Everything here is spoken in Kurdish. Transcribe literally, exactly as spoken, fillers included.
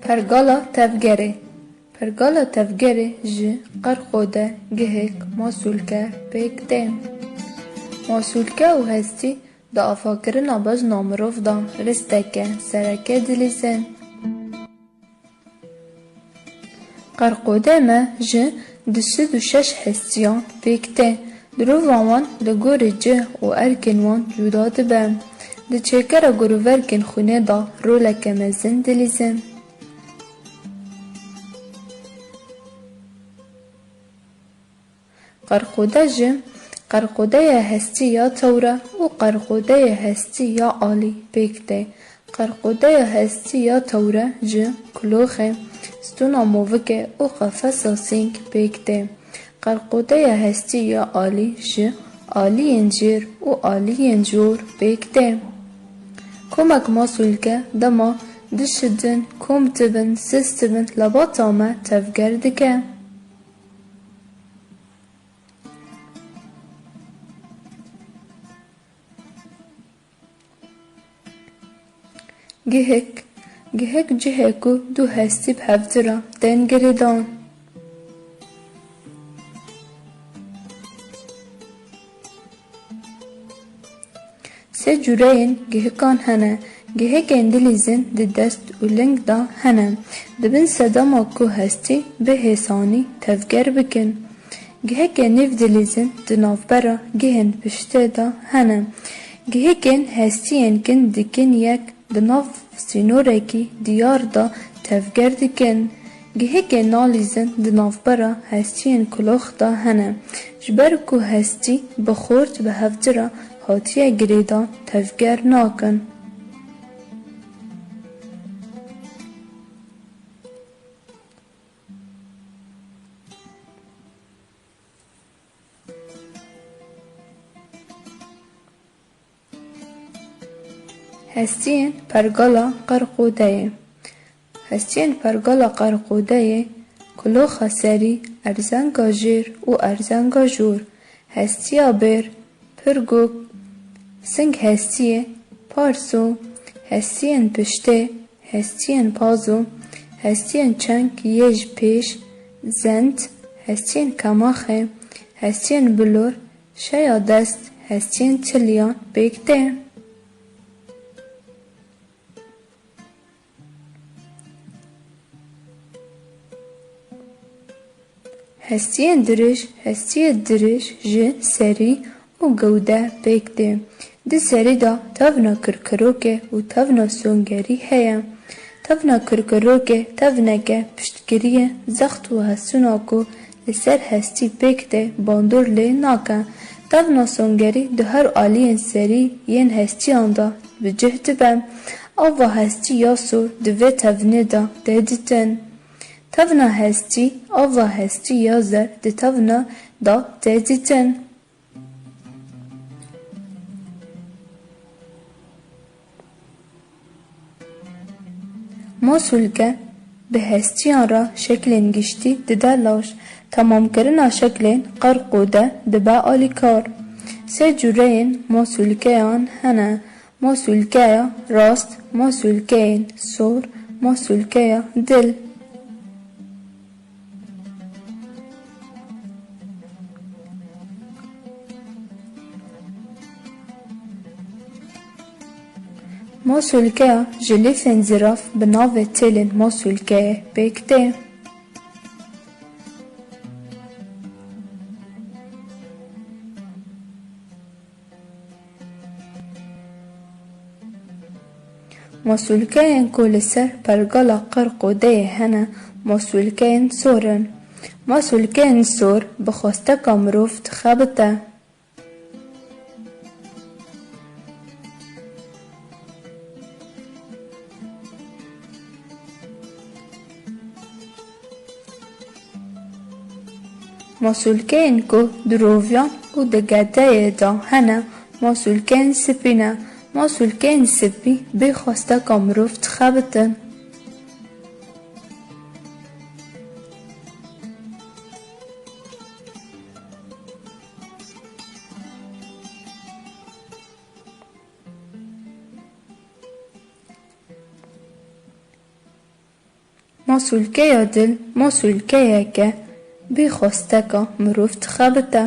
Pergala tevgerê. Pergala tevgerê ji qerqode, gihêk, masûlke pêk tê. Masûlke û hestî di avakirina bejna mirov de risteke sereke dilîzin. Qerqode me ji du sed û şeş hestiyan pêk tê. Dirova wan li gorî cih û erkên wan cuda dibe. Di çêkera gurûverkên xwînê de roleke mezin dilîzin. Qerqode ji qerqodeya hestî ya tewre û qerqodeya hestî ya alî pêk tê. Qerqodeya hestî ya tewre ji kuloxê, stûna movike û qefesa sîng pêk tê. Qerqodeya hestî ya alî ji aliyên jêr û aliyên jor pêk tê. Komek masûlke dema dişidin, kom dibin, sist dibin, lebata me tevger dike. Gihek, gihek cihê ku du hestî bi hevdira tên girêdan. Sê cûreyên gihikan hene. Gihekên dilîzin di dest û ling de hene. Dibin sedema ku hestî bi hêsanî tevger bikin. Gihekên nîv dilîzin di navbera gihên piştê de hene. Gihekên hestiyên kin dikin yek di nav sînorekî diyar de tevger dikin. Gihekên nalîzin di navbera hestiyên kulox de hene. Ji ber ku hestî bi xort bi hevdira hatiye girêdan tevger nakin. Hestiyên pergala qerqodeyê. Hestiyên pergala qerqodeyê, kuloxa serî, erzenga jêr û erzenga jor, hestiya bêr, pirgok, sing hestiyê, parso, hestiyên piştê, hestiyên pazo, hestiyên çeng yê ji pêş, zend, hestiyên kemaxê, hestiyên bilor, şeya dest, hestiyên çiliyan pêk tê. Hestiyên dirêj, hestiyê dirêj ji serî û gewde pêk tê. Di serî de tevna kirkirokê û tevna songerî heye. Tevna kirkirokê tevneke piştgiriyê zext û hesûna ku li ser hestî pêk tê bandor lê nake. Tevna songerî di her aliyên serî yên hestiyan de bi cih dibe. Ava hestî ya sor di vê tevnê de tê dîtin. Tevna hestî, ava hestî ya zer di tevna de tê dîtin. Masûlke bi hestiyan re şeklên giştî dide laş. Temamkirina şeklên qerqode dibe alîkar. Sê cûreyên masûlkeyan hene. Masûlkeya rast, masûlkeyên sor, masûlkeya dil. Masûlkeya ji lîfên ziraf bi navê têlên masûlkeyê pêk tê. Masûlkeyên ku li ser pergala qerqodeyê hene, masûlkeyên sor in. Masûlkeyên sor bi xwesteka mirov dixebite. Masûlkeyên ku di roviyan û di gedeyê de hene, masûlkeyên spî ne. Masûlkeyên spî bê xwesteka mirov dixebitin. Masûlkeya dil masûlkeyek e, bê xwesteka mirov dixebite.